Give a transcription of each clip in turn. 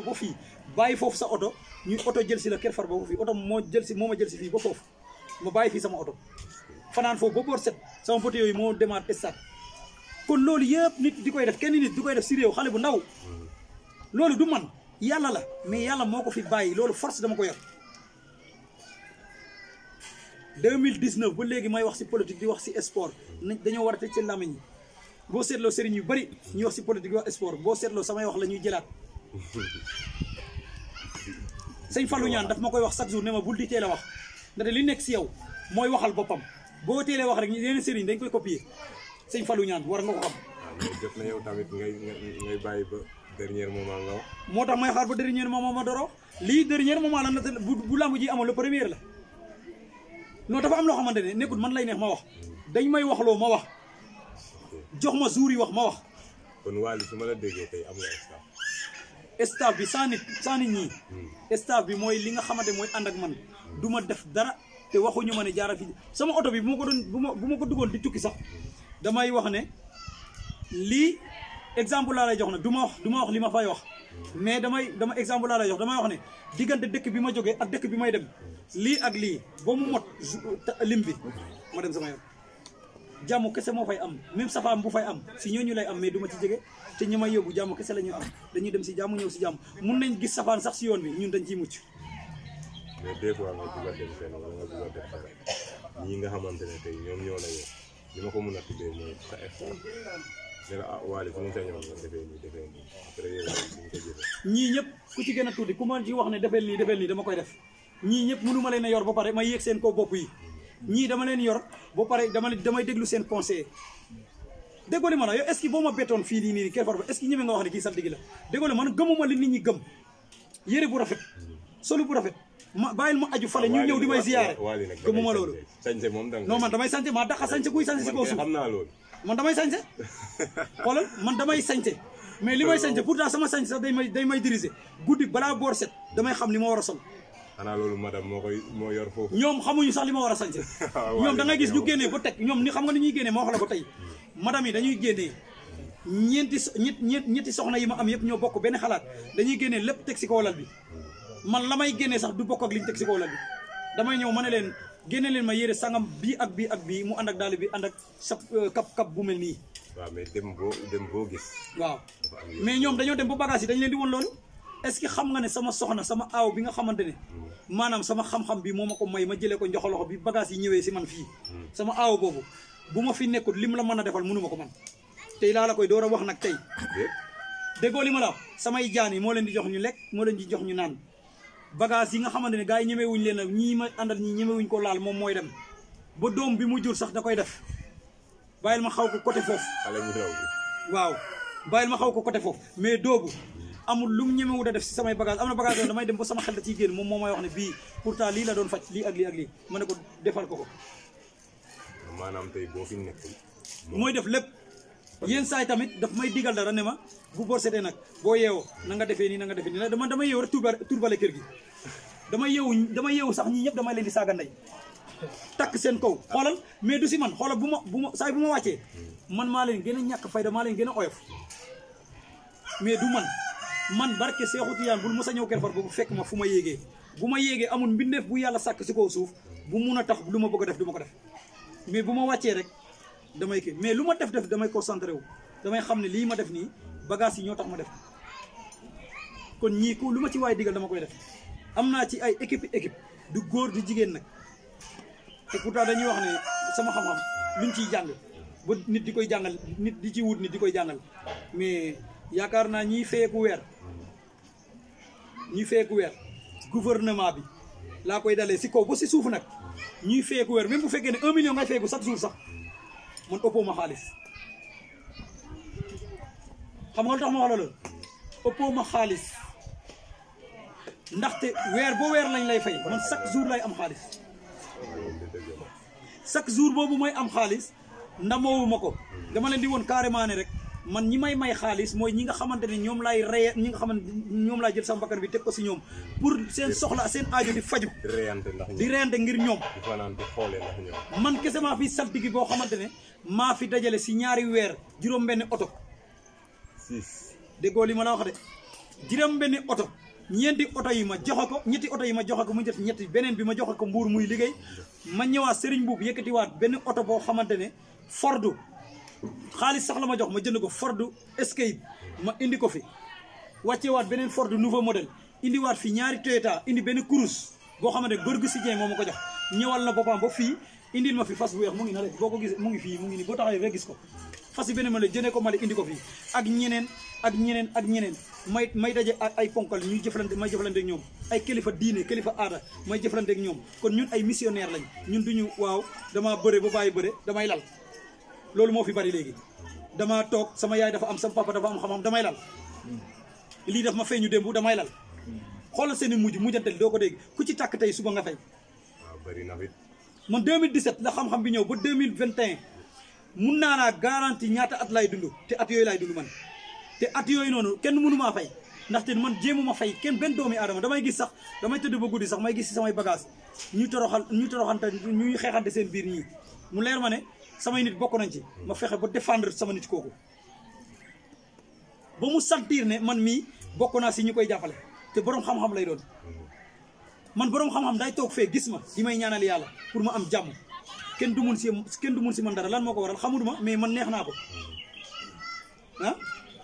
ba fii bàyyi foofu sa oto ñuy oto jël si la Kër Farba ba fii oto moo ma jël si fii ba foofu ma bàyyi fii sama oto fanaan foofu ba boor set sama pote yooyu moo demaat stade kon loolu yëpp nit di koy def kenn nit di koy def si réew xale bu ndaw loolu du man yàlla la mais yàlla moo ko fi bàyyi loolu force dama ko yor 2019 ba léegi may wax si politique di wax si sport dañoo war a tëj seen làmmiñ yi boo seetloo sëriñ yu bëri ñuy wax si politique di wax sport boo seetloo samay wax la ñuy jëlaat sëñ Fallou Niane daf ma koy wax chaque jour ne ma bul di teel a wax ndaxte li nekk si yow mooy waxal boppam boo teelee wax rek yeneen sëriñ dañ koy copier sëñ Fallou Niane war nga ko xam. mais jot na yow tamit ngay bàyyi ba dernier moment nga wax. moo tax may xaar ba dernier moment ma doro lii dernier moment la na bu lamb ji amoon le premier la non dafa am loo xamante ne nekkul man lay neex ma wax dañ may wax loo ma wax jox ma jour yi wax ma wax. kon Wally su ma la déggee tey am nga staff bi sans nit ñii staff bi mooy li nga xamante mooy ànd ak man du ma def dara te waxuñu ma ne jaara fi sama oto bi bu ma ko duggoon di tukki sax damay wax ne lii exemple laa lay jox nag du ma wax li ma fay wax mais dama exemple laa lay jox damay wax ne diggante dëkk bi ma jógee ak dëkk bi may dem lii ak lii ba mu mot lim bi ma dem sama yoon jàmm kese moo fay am même safaam bu fay am si ñooñu lay am mais du ma ci jege te ñi may yóbbu jàmm kese la ñuy am dañuy dem si jàmm ñëw si jàmm mun nañ gis safaan sax si yoon bi ñun dañ ciy mucc. mais des fois nga bëgg a dem fenn wala nga bëgg a def dara ñii nga xamante ne tey ñoom ñoo la yor li ma ko mën a tuddee mooy sa effort ne la ah Wally fu mu sañoon nga defee nii après yéen suñu ko jëfee. ñii ñëpp ku ci gën a tuuti ku ma ci wax ne defeel nii dama koy def ñii ñëpp mënu ma leen a yor ba pare ma yéeg seen kaw bopp yi ñii dama leen yor ba pare damay déglu seen conseil déggoo li ma la yow est-ce que boo ma bettoon fii nii Kër Farba est-ce que ñeme nga wax ne kii saltigi la déggoo man gëmuma li nit ñi gëm yére bu rafet solu bu rafet ma bàyyil ma aju fale ñu ñëw di may ziyaare gëmuma loolu non man damay sañse maa daqa sañse kuy sañse si kaw suuf man damay sañse xoolal man damay sañse mais li may sañse pourtant sama sañse sax day may diriger guddi balaa boor set damay xam li ma war a sol xanaa loolu madame moo yor foofu ñoom xamuñu sax li ma war a sañse ñoom da ngay gis ñu génnee ba teg ñoom ni xam nga ni ñuy génnee ma wax la ko tey madame yi dañuy génnee ñetti soxna yi ma am yëpp ñoo bokk benn xalaat dañuy génnee lépp teg si kaw lal bi man la may génnee sax du bokk ak liñ teg si kaw lal bi damay ñëw ma ne leen génne leen ma yére sangam bii ak bii mu ànd ak daal bi ànd ak sa kap bu mel nii. waaw mais dem boo gis. waaw mais ñoom dañoo dem ba bagage yi dañ leen di woon loolu est-ce que xam nga ne sama soxna sama aaw bi nga xamante ne maanaam sama xam-xam bi moo ma ko may ma jëlee ko njoxoloxo bi bagage yi ñëwee si man fii sama aaw boobu bu ma fi nekkul lim la mën a defal mënu ma ko man tey laa la koy door a wax nag tey déggoo li ma la wax samay jaan yi moo leen di jox ñu lekk moo leen di jox ñu naan bagage yi nga xamante ne gars yi ñemewuñ leen ak ñii ma àndal ñii ñemewuñ ko laal moom mooy dem ba doom bi mu jur sax da koy def bàyyil ma xaw ko côté foofu waaw bàyyil ma xaw ko côté foofu mais doobu amul lu mu ñemewut a def si samay bagage am na bagage yoon damay dem ba sama xel da ciy génn moom moo may wax ne bii pourtant lii la doon faj lii ak lii ma ne ko defal ko maanaam tey boo fi nekkul mooy def lépp yenn saay tamit daf may digal dara ne ma bu bor setee nag boo yeewoo na nga defee nii na nga defee nii damay yeewu rek turbale kër gi damay yeewu sax ñii ñëpp damay leen di saaga ndey takk seen kaw xoolal mais du si man xoolal bu ma saay bu ma wàccee man maa leen gën a ñàkk fayda maa leen gën a oyof mais du man barke Seexu Tijaan bul mos a ñëw Kër Farba bu fekk ma fu ma yéegee bu ma yéegee amul mbindeef bu yàlla sàkk si kaw suuf bu mun a tax lu ma bëgg a def du ma ko def mais bu ma wàccee rek damay kii mais lu ma def damay concentré wu damay xam ne lii ma def nii bagage yi ñoo tax ma def kon ñii ko lu ma ci waay digal dama koy def am naa ci ay équipe du góor du jigéen nag te pourtant dañuy wax ne sama xam-xam luñ ciy jàng ba nit di koy jàngal nit di ci wut nit di koy jàngal mais yaakaar naa ñiy feeku weer gouvernement bi laa koy dalee si kaw ba si suuf nag ñuy feeku weer même bu fekkee ne 1 million ngay feeku chaque jour sax man ëppoo ma xaalis xam nga lu tax ma wax la loolu ëppoo ma xaalis ndaxte weer boo weer lañ lay fay man chaque jour lay am xaalis chaque jour boobu mooy am xaalis ndamoowuma ko dama leen di woon carrément ne rek man ñi may xaalis mooy ñi nga xamante ne ñoom laay reye ñi nga xamante ñoom laay jël sama bakkan bi teg ko si ñoom pour seen soxla seen aajo di faju di reyante ngir ñoom man kese maa fi saltigi boo xamante ne maa fi dajale si ñaari weer juróom benn oto déggoo li ma la wax de juróom benni oto ñeenti oto yi ma joxe ko ñetti oto yi ma joxe ko mu jot ñetti beneen bi ma joxe ko Mbuur muy liggéey ma ñëwaat Serigne Boub yëkkatiwaat benn oto boo xamante ne Ford xaalis sax la ma jox ma jënd ko Ford Escape ma indi ko fi wàccewaat beneen Ford nouveau modèle indiwaat fi ñaari Toyota indi benn Cruz boo xamante ne Gorgui Sy Dieng moo ma ko jox ñëwal na boppam ba fii indil ma fi fas bu weex mu ngi na rek boo ko gisee mu ngi fii mu ngi nii boo taxawee rek gis ko fas yi beneen ma la jëndee ko ma la indi ko fii ak ñeneen ak ñeneen ak ñeneen may daje ak ay ponkal ñuy jëflante may jëflante ak ñoom ay kilifa diine kilifa aada may jëflante ak ñoom kon ñun ay missionnaire lañ ñun duñu waaw damaa bëre ba bàyyi bëre damay lal loolu moo fi bari léegi damaa toog sama yaay dafa am sama papa dafa am xam-xam damay lal lii daf ma feeñu démb damay lal xoolal seen i mujjantel doo ko dégg ku ci tàkk tey suba nga fay. waaw bari na fit. man 2017 la xam-xam bi ñëw ba 2021 mun naa naa garanti ñaata at lay dund te at yooyu laay dund man te at yooyu noonu kenn mënu maa fay ndaxte man jéemu ma fay kenn benn doomi aadama damay gis sax damay tëdd ba guddi sax may gis si samay bagage ñuy toroxante ñuy xeexante seen biir ñii mu leer ma ne samay nit bokk nañ ci ma fexe ba défendre sama nit kooku ba mu sentir ne man mii bokk naa si ñu koy jàppale te borom xam-xam lay doon man borom xam-xam day toog fee gis ma di may ñaanal yàlla pour ma am jàmm kenn du mun si man dara lan moo ko waral xamuduma mais man neex naa ko ah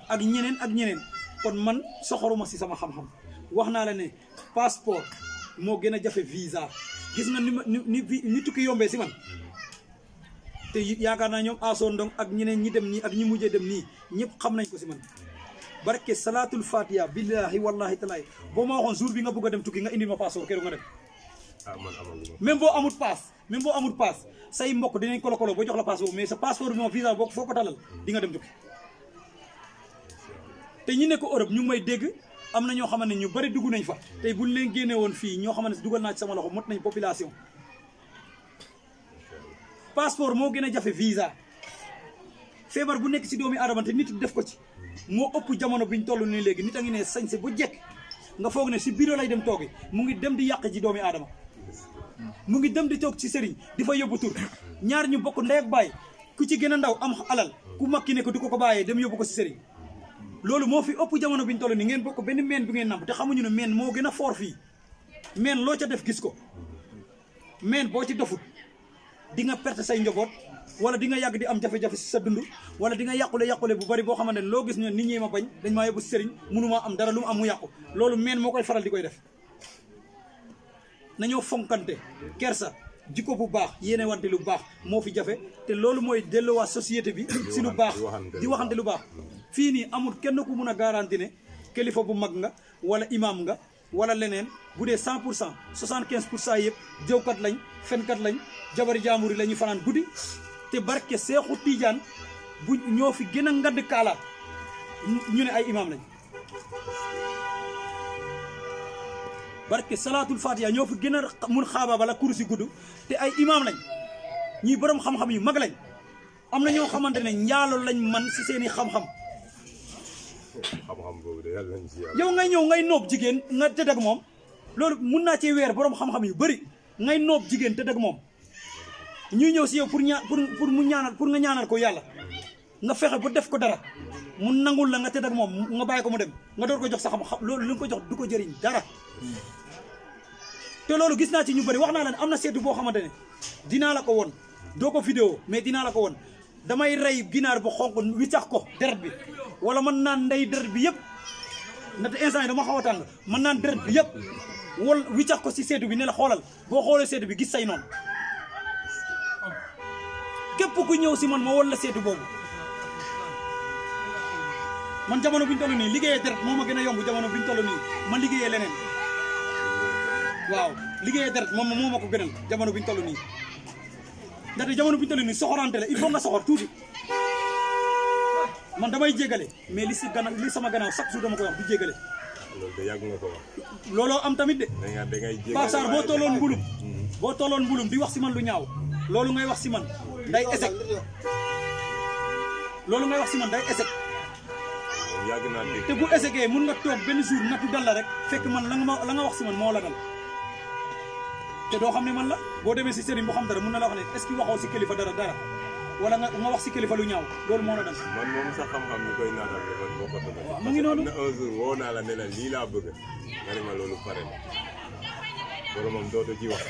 ak ñeneen kon man soxoruma si sama xam-xam wax naa la ne passeport moo gën a jafe visa gis nga ni tukki yombee si man te yaakaar naa ñoom Aso Ndong ak ñeneen ñi dem nii ak ñi mujjee dem nii ñëpp xam nañ ko si man barke salatul fatiha billahi wallahi talaay boo ma waxoon jour bi nga bëgg a dem tukki nga indi ma passeport keroog nga dem man amaguma même boo amut pass say mbokk dinañ kolo ba jox la passeport mais sa passeport bi moom visa boo foo ko talal di nga dem tukki te ñi nekk Europe ñu ngi may dégg am na ñoo xamante ne ñu bari dugg nañ fa tey buñ leen génne woon fii ñoo xamante ne dugal naa ci sama loxo mot nañ population passeport moo gën a jafe visa feebar bu nekk si doomi aadama te nit def ko ci moo ëpp jamono biñ toll nii léegi nit a ngi ne sañse ba jekk nga foog ne si bureau lay dem toogi mu ngi dem di yàq ji doomi aadama mu ngi dem di toog ci sëriñ di fa yóbbu tur ñaar ñu bokk ndey ak baay ku ci gën a ndaw am alal ku makki ne ko du ko bàyyee dem yóbbu ko si sëriñ loolu moo fi ëpp jamono biñ toll nii ngeen bokk benn meen bi ngeen namp te xamuñu ne meen moo gën a foor fii meen loo ca def gis ko meen boo ci dofut di nga perte say njaboot wala di nga yàgg di am jafe-jafe si sa dund wala di nga yàqule bu bari boo xamante ne loo gis ne nit ñi ma bañ dañ maa yóbbu si sëriñ mënumaa am dara lu mu am mu yàqu loolu meen moo koy faral di koy def nañoo fonkante kersa jikko bu baax yéene wante lu baax moo fi jafe te loolu mooy delloowaat société bi si lu baax di waxante lu baax fii nii amul kenn ku mun a garanti ne kilifa bu mag nga wala imam nga wala leneen bu dee 100% 75% yëpp jëwkat lañ fenkat lañ jabari jaamur yi la ñu fanaan guddi te barke Seexu Tiijaan bu ñoo fi gën a ngadd kaala ñu ne ay imam lañ barke salaatul fatiha ñoo fi gën a mun xaaba bala kursi gudd te ay imam lañ ñuy borom xam-xam yu mag lañ am na ñoo xamante ne njaalo lañ man si seeni xam-xam boobu de yàlla nañ ci yàlla. yow ngay ñëw ngay noob jigéen nga tëdd ak moom loolu mun naa cee weer borom xam-xam yu bëri ngay noob jigéen tëdd ak moom ñuy ñëw si yow pour mu ñaanal pour nga ñaanal ko yàlla nga fexe ba def ko dara mu nangul la nga tëdd ak moom nga bàyyi ko mu dem nga door ko jox sa xam-xam loolu li nga ko jox du ko jëriñ dara te loolu gis naa ci ñu bëri wax naa la ne am na seetu boo xamante ne dinaa la ko won doo ko vidéo mais dinaa la ko won damay rey ginaar bu xonq wiccax ko deret bi wala man naan ndey deret bi yëpp ndaxte instant yi dama xaw a tàng man naan deret bi yëpp wol wiccax ko si seetu bi ne la xoolal boo xoolee seetu bi gis say noonu képp ku ñëw si man ma wol la seetu boobu man jamono bi ñu toll nii liggéeyee deret moo ma gën a yomb jamono bi ñu toll nii man liggéeyee leneen waaw liggéeyee deret moom moo ma ko gënal jamono bi ñu toll nii ndaxte jamono bi ñu toll nii soxorante la il faut nga soxor tuuti man damay jégale mais li sama gannaaw chaque jour dama koy wax du jégale. loolu de yàgg nga ko wax. looloo am tamit de. dangay jégale Pape Sarr boo tolloon mbulum di wax si man lu ñaaw loolu ngay wax si man day échec loolu ngay wax si man day échec. yàgg naa dégg te bu échecee mun nga toog benn jour nattu dal la rek fekk man la nga wax si man moo la dal te doo xam ne man la boo demee si sëriñ bu xam dara mun na la wax ne est-ce que waxoo si kilifa dara wala nga wax si kilifa lu ñaaw loolu moo la dem. man moom sax xam-xam ñu koy naatal ne man bokkatu ma. mu ngi noonu na un jour woo naa la ne la lii laa bëgg nga ne ma loolu pare na boromam dootu ci wax.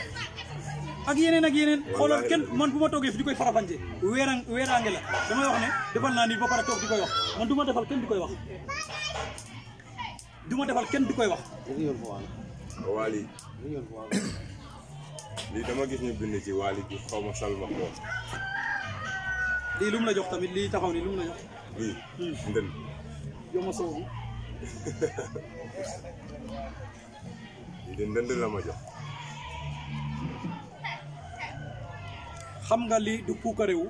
ak yeneen xoolal kenn man bu ma toogee fi di koy farafànce weeraange la damay wax ne defal naa nii ba pare toog di koy wax man du ma defal kenn di koy wax Wally lii dama gis ñu bind ci Wally bi xaw ma salma ko lii lu mu la jox tamit lii taxaw nii lu mu la jox lii ndën yoma sow bi lii de ndënd la ma jox. xam nga lii du puukarewu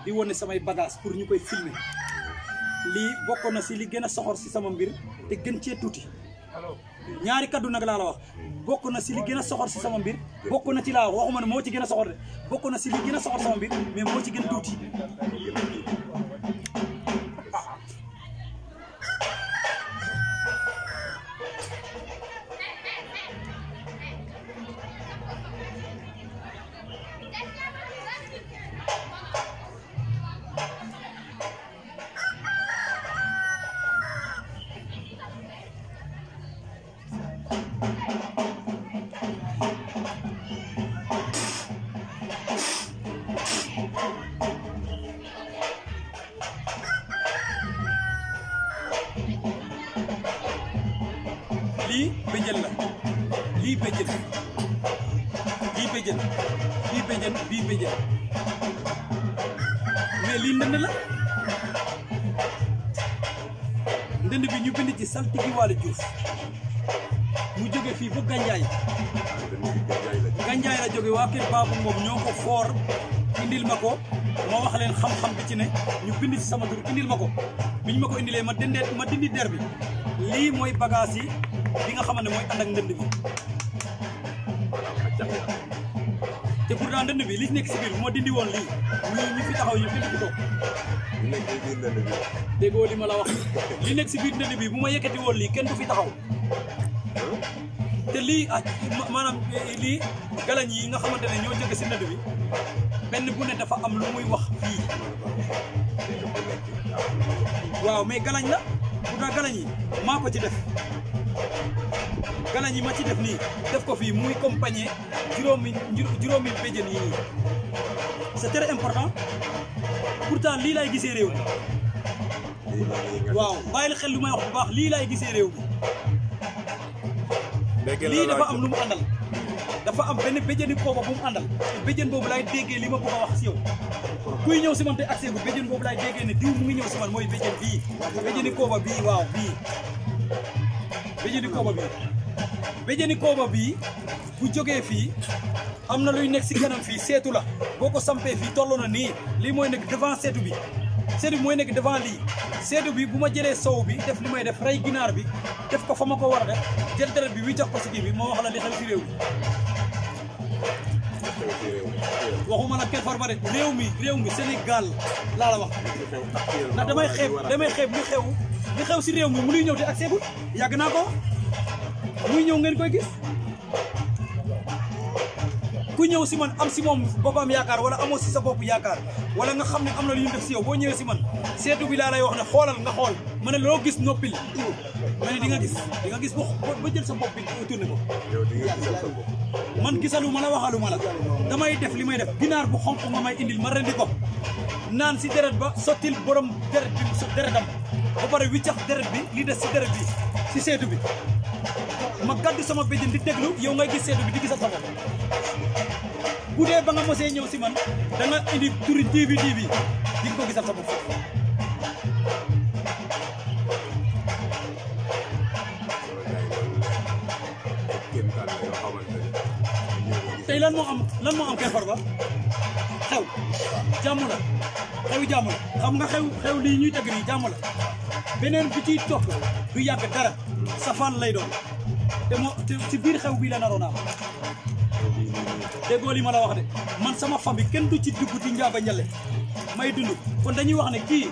di wane samay bagage pour ñu koy filmer lii bokk na si li gën a soxor si sama mbir te gën cee tuuti ñaari kaddu nag laa la wax bokk na si li gën a soxor si sama mbir bokk na ci laa waxuma ne moo ci gën a soxor de bokk na si li gën a soxor sama mbir mais moo ci gën tuuti. lii béjjën la lii béjjën bii béjjën bii béjjën mais lii ndënd la ndënd bi ñu bind ci saltigi Wally Diouf mu jóge fii ba Gandiaye la jóge waa kër Babou Ngom ñoo ko foor indil ma ko ma wax leen xam-xam bi ci ne ñu bind ci sama tur indil ma ko biñ ma ko indilee ma dindi der bi lii mooy bagage yi bi nga xamante ne mooy ànd ak ndënd bi te pourtant ndënd bi li nekk si biir bu ma dindi woon lii ñu fi taxaw ñu bind fi toog déggoo li ma la wax li nekk si biir ndënd bi bu ma yëkkati woon lii kenn du fi taxaw te lii maanaam lii galañ yi nga xamante ne ñoo jóge si ndënd bi benn bu ne dafa am lu muy wax fii waaw mais galañ la pourtant galañ yi maa ko ci def galañ yi ma ci def nii def ko fii muy compagnie juróomi béjjën yi nii c'est très important pourtant lii laay gisee réew mi waaw bàyyil xel lu may wax bu baax lii laay gisee réew mi lii dafa am lu mu àndal dafa am benn béjjëni kooba bu mu àndal te béjjën boobu laay déggee li ma bëgg a wax si yow kuy ñëw si man te accès bu béjjën boobu laay déggee ne diw mu ngi ñëw si man mooy béjjën bii béjjëni kooba bii waaw bii béjjëni kooba bii béjjëni kooba bii bu jógee fii am na luy nekk si kanam fii seetu la boo ko sampee fii toll na nii lii mooy nekk devant seetu bi mooy nekk devant lii seetu bi bu ma jëlee sow bi def li may def rey ginaar bi def ko fa ma ko war a def jël deret bi wiccax ko si kii bi moo wax la li xew si réew mi waxuma la kenn far ba de réew mi Sénégal laa la wax ndax damay xeeb li xew si réew mi mu nuy ñëw te ak seegul yàgg naa ko muy ñëw ngeen koy gis ku ñëw si man am si moom boppam yaakaar wala amoo si sa bopp yaakaar wala nga xam ne am na lu ñu def si yow boo ñëwee si man seetu bi laa lay wax ne xoolal nga xool ma ne loo gis noppil ma ne di nga gis ba jël sa bopp bi tourné ko man gisalu ma la waxalu ma la damay def li may def ginaar bu xonq nga may indil ma rendi ko naan si deret ba sottil borom deret bi deretam ba pare wiccax deret bi li des si deret bi si seetu bi ma gàddu sama béjjën di déglu yow ngay gis seetu bi di gisal sa bopp bu dee ba nga mosee ñëw si man da nga indi turi TV di nga ko gisal sa bopp tey lan moo am Kër Farba xew jàmm la xam nga xew lii ñuy tëgg nii jàmm la beneen bi ciy topp du yàgg dara safaan lay doon te ci biir xew bii la naroon am déggoo li ma la wax de man sama famille kenn du ci dugg di njaaba njale may dund kon dañuy wax ne kii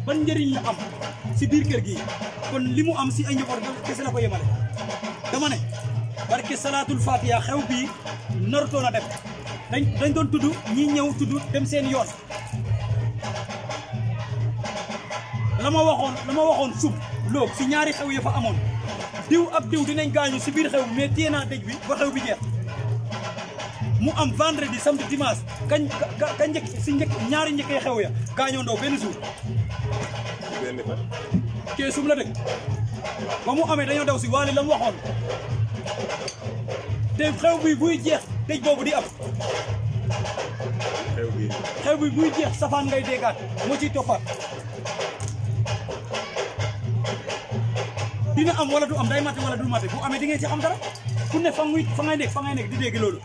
ban njëriñ la am si biir kër gi kon li mu am si ay njaboot kese la ko yemale dama ne barke salaatul fatiha xew bii narutoon a dem dañ doon tudd ñi ñëw tudd dem seen yoon la ma waxoon sub loo si ñaari xew ya fa amoon diw ak diw dinañ gaañu si biir xew mais téye naa dëj bi ba xew bi jeex mu am vendredi samedi dimanche ka njëkk si ñaari njëkkee xew ya gaañoo ndaw benn jour kee sum la dëkk ba mu amee dañoo daw si waali la mu waxoon te xew bi buy jeex dëj boobu di am xew bi buy jeex safaan ngay déggaat moo ciy toppaat dina am wala du am day mate wala du mate bu amee di ngeen ci xam dara ku ne fa ngay nekk di dégg loolu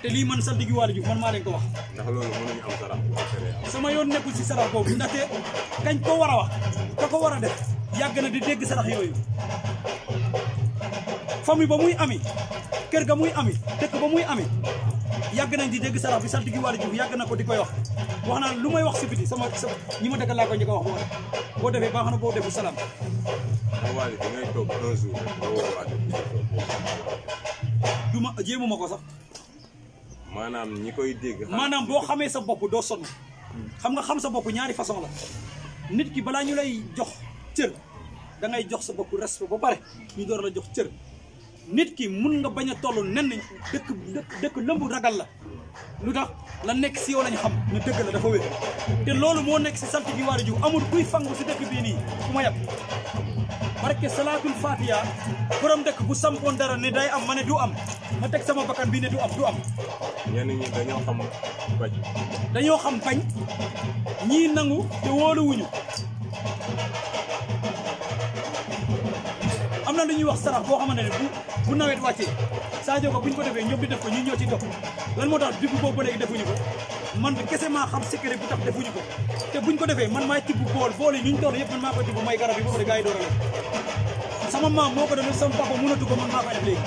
te lii man saltigi Waly Diouf man maa leen ko wax. ndax loolu mënuñu am sarax sama yoon nekkul si sarax boobu ndaxte kañ ko war a wax ka ko war a def yàgg na di dégg sarax yooyu famille ba muy ami kër ga muy ami dëkk ba muy ami yàgg nañ di dégg sarax bi saltigi Waly Diouf yàgg na ko di koy wax naa lu may wax si biti sama ñi ma dëkk laa ko njëkk a wax boo defee baax na boo defu salaam. Waly bi ngay toog un jour duma jéemuma ko sax. maanaam ñi koy dégg. maanaam boo xamee sa bopp doo sonn xam nga xam sa bopp ñaari façon la nit ki balaa ñu lay jox cër da ngay jox sa bopp respect ba pare ñu door la jox cër nit ki mun nga bañ a toll nen dëkk lëmb ragal la lu tax la nekk si yow lañ xam ne dëgg la dafa wér te loolu moo nekk si saltigi Waly Diouf amul kuy fangu si dëkk bii nii fu ma yab barke salaatul fatiha borom dëkk bu sampoon dara ne day am ma ne du am ma teg sama bakkan bii ne du am ñenn ñi dañoo xam bañ dañoo xam bañ ñii nangu te wóoluwuñu am na lu ñuy wax sarax boo xamante ne bu nawet wàccee Sadio ko buñ ko defee ñoom di def ko ñu ñoo ci topp lan moo tax diggu boobu ba léegi defuñu ko man kese maa xam secret bu tax defuñu ko te buñ ko defee man maay tibb bool yi ñu toll yëpp man maa koy tibb may garab yi ba pare gars yi door a lekk sama maam moo ko def sama papa mënatu ko man maa koy def léegi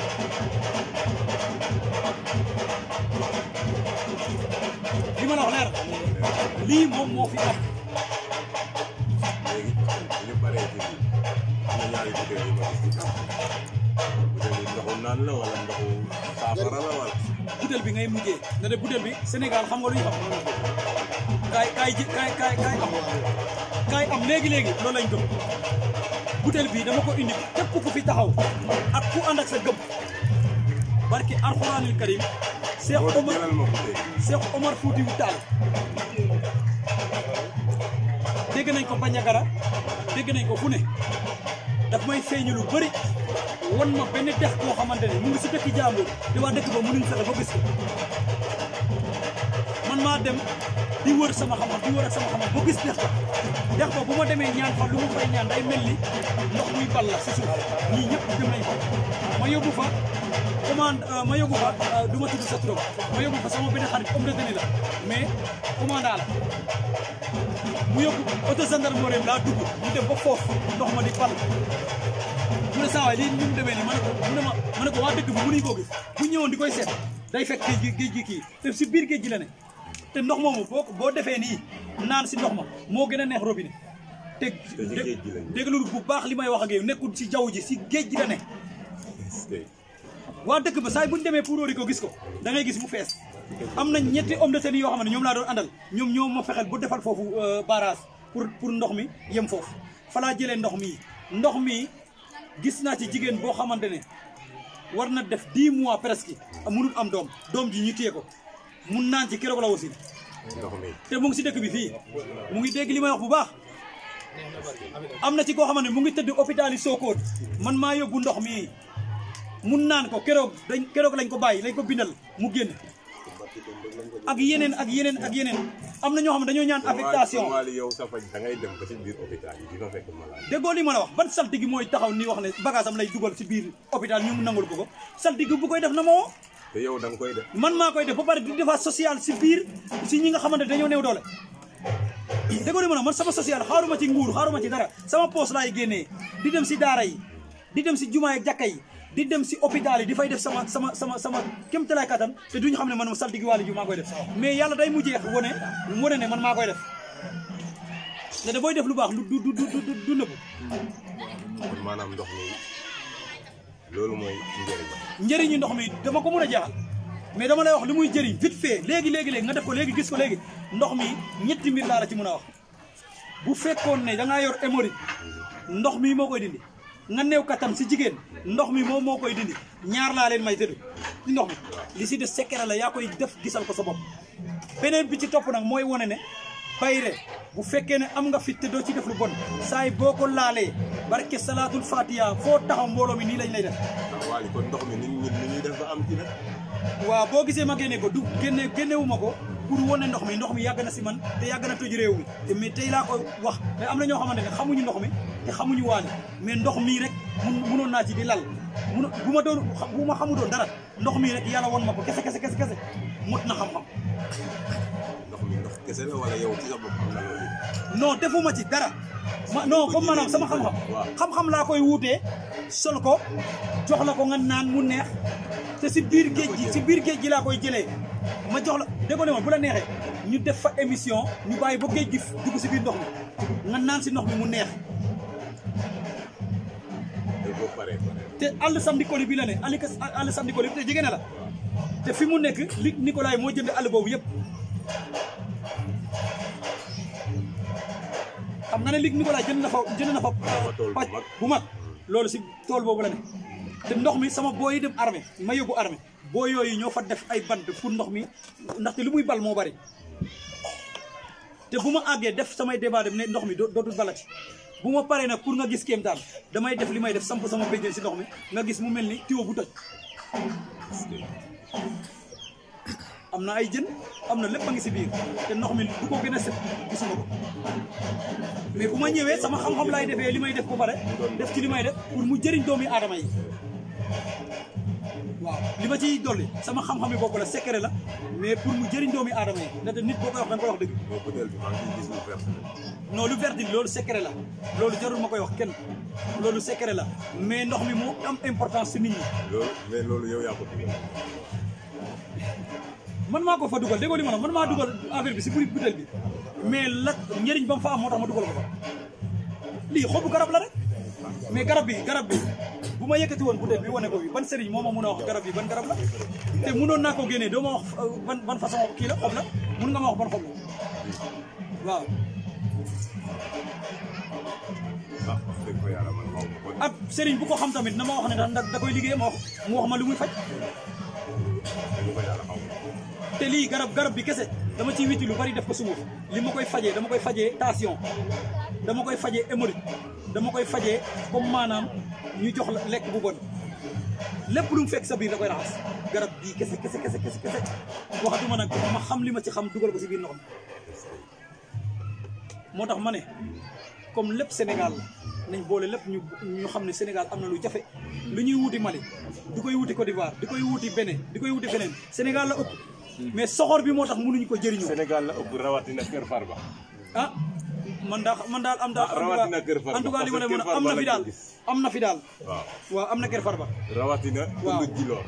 li ma la wax leer lii moom moo fi am léegi ñu paree ci am na ñaari butéel yi ma gis ci butéel yi ndoxu naan la wala ndoxu saafara la wala butéel bi ngay mujjee na de butéel bi Sénégal xam nga lu ñu xam kaay am léegi loolu lañ gëm butéel bi dama ko indi képp ku fi taxaw ak ku ànd ak sa gëm barki alxuraanil karim Cheikh Omar Foutiyou Tall dégg nañ ko Bandiagara dégg nañ ko fu ne daf may feeñu lu bëri wan ma benn dex koo xamante ne mu ngi si dëkk jàmbur te waa dëkk ba mënuñ fexe ba gis ko man maa dem di wër sama xam-xam ba gis dex ba bu ma demee ñaan fa lu mu fay ñaan day mel ni ndox muy ball la si suuf ñii ñëpp dem nañ fa ma yóbbu fa du ma tudd sa turam ma yóbbu fa sama benn xarit homme de tenue la mais commandant la mu yóbbu auto gendarmerie laa dugg ñu dem ba foofu ndox ma di ball mu ne saa waay lii ni mu demee nii ma ne ko waa dëkk bi mënuñ koo gis bu ñëwoon di koy seet day fekk géej gi kii te si biir géej gi la ne te ndox moomu boo defee nii naan si ndox ma moo gën a neex robinet te déglu bu baax li may wax ak yow nekkul si jaww ji si géej gi la ne waa dëkk ba saa bu ñu demee pour di ko gis ko da ngay gis mu fees am na ñetti homme de tenue yoo xam ne ñoom laa doon àndal ñoo ma fexeel bu defal foofu barrage pour ndox mi yem foofu fa laa jëlee ndox mi gis naa ci jigéen boo xamante ne war na def 10 mois presque mënul am doom ji ñu téye ko mun naan ci keroog la aussi te mu ngi si dëkk bi fii mu ngi dégg li may wax bu baax am na ci koo xamante ne mu ngi tëdd hôpital yi Sokone man maa yóbbu ndox mi mun naan ko keroog lañ ko bàyyi lañ ko bindal mu génn ak yeneen am na ñoo xam ne dañoo ñaan affectation yow sa faj da ngay dem ba ci biir hôpital yi di fa fekk malade déggoo li ma la wax ban saltigi mooy taxaw ni wax ne bagage am lay dugal si biir hôpital ñu nangul ko saltigi bu koy def na moo te yow da nga koy def man maa koy def ba pare di defaat social si biir si ñi nga xamante dañoo néew doole déggoo li ma la man sama social xaaruma ci nguur xaaruma ci dara sama poos laay génnee di dem si daara yi di dem si jumaa ak jàkka yi di dem si hôpital yi di fay def sama kéem tolluwaay kattan te duñu xam ne man saltigi Waly Diouf maa koy def mais yàlla day mujjee wane ne man maa koy def te booy def lu baax du nëbbu. maanaam ndox mi loolu mooy njëriñu ndox mi dama ko mën a jeexal mais dama lay wax li muy jëriñ vite fait léegi nga def ko léegi gis ko léegi ndox mi ñetti mbir laa la ci mën a wax bu fekkoon ne da ngaa yor hémorroïde ndox mi moo koy dindi nga néew kattan si jigéen ndox mi moom moo koy dindi ñaar laa leen may tëdd ci ndox mi li si de secret la yaa koy def gisal ko sa bopp beneen bi ci topp nag mooy wane ne bayre bu fekkee ne am nga fit te doo ci def lu bon saay boo ko laalee barke salaatul fatiha foo taxaw mbooloo mi nii lañ lay def Wally kon ndox mi ni ñuy def ba am ci nag waaw boo gisee ma génne ko du génnewuma ko pour wane ndox mi yàgg na si man te yàgg na toj réew mi te mais tey laa ko wax mais am na ñoo xamante ne xamuñu ndox mi te xamuñu Wally mais ndox mii rek munoon naa ci di lal bu ma xamu doon dara ndox mii rek yàlla won ma ko kese mut na xam-xam ndox mi ndox kese la wala yow ci sa bopp am na loolu non defuma ci dara non comme maanaam sama xam-xam laa koy wuutee sol ko jox la ko nga naan mu neex te si biir géej gi laa koy jëlee ma jox la déggoo ne ma bu la neexee ñu def fa émission ñu bàyyi ba géej gi dugg si biir ndox mi nga naan si ndox mi mu neex te àll samedi koli bi la ne àll samedi koli bi te jege na la te fi mu nekk Luc Nicolaï moo jënd àll boobu yëpp xam nga ne Luc Nicolaï jënd na fa pàcc bu mag loolu si tool boobu la ne te ndox mi sama booy yi dem armée ma yóbbu armée boo yooyu ñoo fa def ay bant pour ndox mi ndaxte lu muy bal moo bari te bu ma àggee def samay débat dem ne ndox mi dootul balati bu ma paree nag pour nga gis kéemtaan damay def li may def samp sama béjjén si ndox mi nga gis mu mel ni tuyau bu toj am na ay jën am na lépp a ngi si biir te ndox mi du ko gën a set gisuma ko mais bu ma ñëwee sama xam-xam laay defee li may def ba pare def ci li may def pour mu jëriñ doomi aadama yi waaw li ma ciy dolli sama xam-xam yi bopp la secret la mais pour mu jëriñ doomi aadama yi ndaxte nit boo koy wax da nga koy wax dëgg non lu vert loolu secret la loolu jarul ma koy wax kenn loolu secret la mais ndox mi moo am importance si nit ñi mais loolu yow yaa ko man maa ko fa dugal déggoo li ma man maa dugal affaire bi si buri butéel bi mais la njëriñ ba mu fa am moo tax ma dugal ko fa lii xobu garab la rek mais garab bi bu ma yëkkati woon butéel bi wane ko bi ban sëriñ moo ma mun a wax garab bi ban garab la te munoon naa ko génnee doo ma wax ban façon kii la xob la mun nga ma wax ban xob la waaw ab sëriñ bu ko xam tamit na ma wax ne ndax da koy liggéey mu wax ma lu muy faj te lii garab bi kese dama ciy witti lu bari def ko sunguf li ma koy fajee dama koy fajee tension dama koy fajee hémorroïde dama koy fajee comme maanaam ñu jox la lekk bu bon lépp lu mu fekk sa biir da koy raxas garab bii kese waxatuma nag ma xam li ma ci xam dugal ko si biir ndox mi moo tax ma ne comme lépp Sénégal nañ boole lépp ñu xam ne Sénégal am na lu jafe lu ñuy wuti Mali di koy wuti Côte d'Ivoire di koy wuti Bénin di koy wuti feneen Sénégal la ëpp mais soxor bi moo tax mënuñu ko jëriñoo. Sénégal la ëpp rawatina Kër Farba. ah man daal am daal. rawatina Kër Farba en tout cas li ma ne am na fi daal am na fi daal. waaw am na Kër Farba. rawatina. waaw Djilor.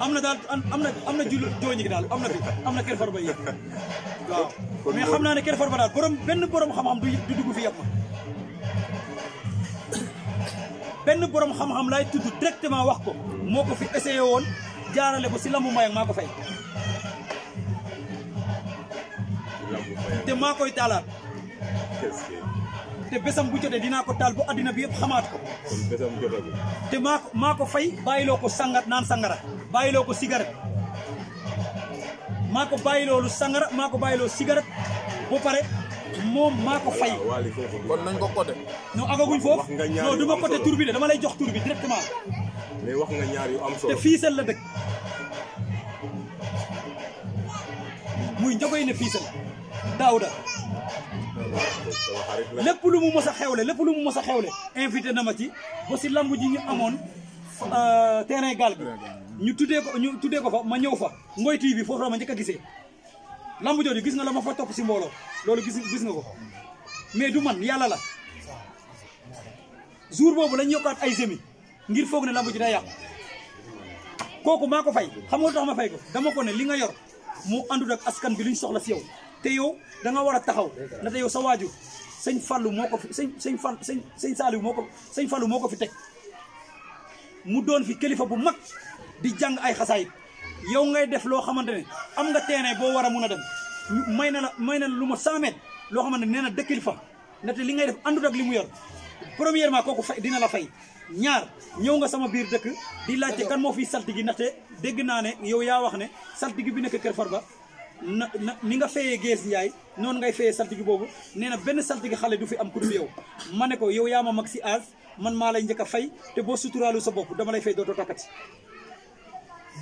am na daal am na jooñi daal am na fi am na Kër Farba yi waaw. mais xam naa ne Kër Farba daal benn borom xam-xam du dugg fi yàpp ma. benn borom xam-xam laay tudd directement wax ko moo ko fi essayé woon jaarale ko si lambu mbayang maa ko fay. te maa koy taalaat te bésam bu jotee dinaa ko taal bu addina bi yëpp xamaat ko. kon bésam jotagul. te maa ko fay bàyyiloo ko sangat naan sangara bàyyiloo ko cigarette maa ko bàyyiloo lu sangara maa ko bàyyiloo cigarette ba pare moom maa ko fay. kon nañ ko côté. non agaguñ foofu non du ma côté tur bi de dama lay jox tur bi directement. mais wax nga ñaar yu am solo. te Fissel la dëkk muy njogoy ne Fissel Daouda lépp lu mu mos a xewle invité na ma ci ba si lamb ji ñu amoon terrain gaal bi ñu tuddee ko fa ma ñëw fa Ngoy TV foofu la ma njëkk a gisee lamb jooju gis nga la ma fa topp si mbooloo loolu gis nga ko mais du man yàlla la jour boobu lañ yokkaat ay semi ngir foog ne lamb ji day yàqu kooku maa ko fay xam nga lu tax ma fay ko dama ko ne li nga yor mu àndul ak askan bi luñ soxla si yow te yow da nga war a taxaw na te yow sa waajur sëñ Fallou moo ko fi sëñ Saliou moo ko fi teg mu doon fi kilifa bu mag di jàng ay xasaayit yow ngay def loo xamante ne am nga terrain boo war a mun a dem may na la lu ma 100 mètres loo xamante ne nee na dëkkil fa ndaxte li ngay def àndut ak li mu yor premièrement kooku fay dina la fay ñaar ñëw nga sama biir dëkk di laajte kan moo fiy saltigi ndaxte dégg naa ne yow yaa wax ne saltigi bi nekk Kër Farba na ni nga fayee Gees Njaay noonu ngay fayee saltigi boobu nee na benn saltigi xale du fi am ku dul yow ma ne ko yow yaa ma mag si âge man maa lay njëkk a fay te boo suturaalu sa bopp dama lay fay dootoo takkati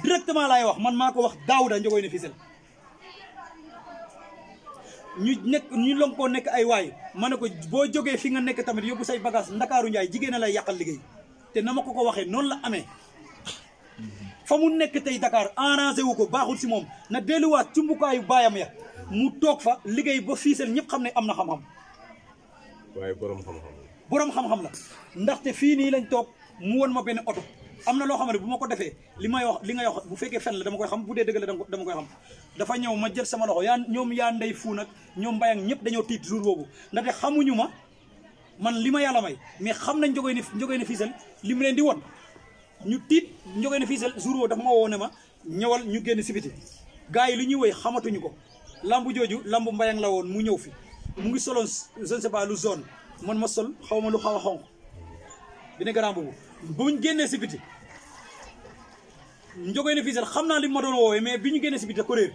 directement laay wax man maa ko wax Daouda Njogoy ne Fissel ñu lonkoo nekk ay waay ma ne ko boo jógee fi nga nekk tamit yóbbu say bagage Ndakaaru Njaay jigéen a lay yàqal liggéey te na ma ko waxee noonu la amee fa mu nekk tey Dakar arrangé wu ko baaxul si moom na delluwaat cumbukaayu baayam ya mu toog fa liggéey ba Fissel ñëpp xam ne am na xam-xam waaye borom xam-xam borom xam-xam la ndaxte fii nii lañ toog mu won ma benn oto am na loo xam ne bu ma ko defee li may wax li ngay wax bu fekkee fen la dama koy xam bu dee dëgg la dama koy xam dafa ñëw ma jël sama loxo ñoom yaa ndey fuu nag ñoom mbayang ñëpp dañoo tiit jour boobu ndaxte xamuñu ma man li ma yàlla may mais xam nañ Njogoy ne Fissel li mu leen di won ñu tiit Njogoy ne Fissel jour boobu dafa ma woo ne ma ñëwal ñu génn si biti gars yi li ñuy woy xamatuñu ko lambu jooju lambu mbayang la woon mu ñëw fi mu ngi soloon je ne sais pas lu zone man ma sol xaw ma lu xaw a xonq bi ne grand boobu buñ génnee si biti Njogoy ne Fissel xam naa li ma doon woowee mais bi ñu génnee si biti da ko réer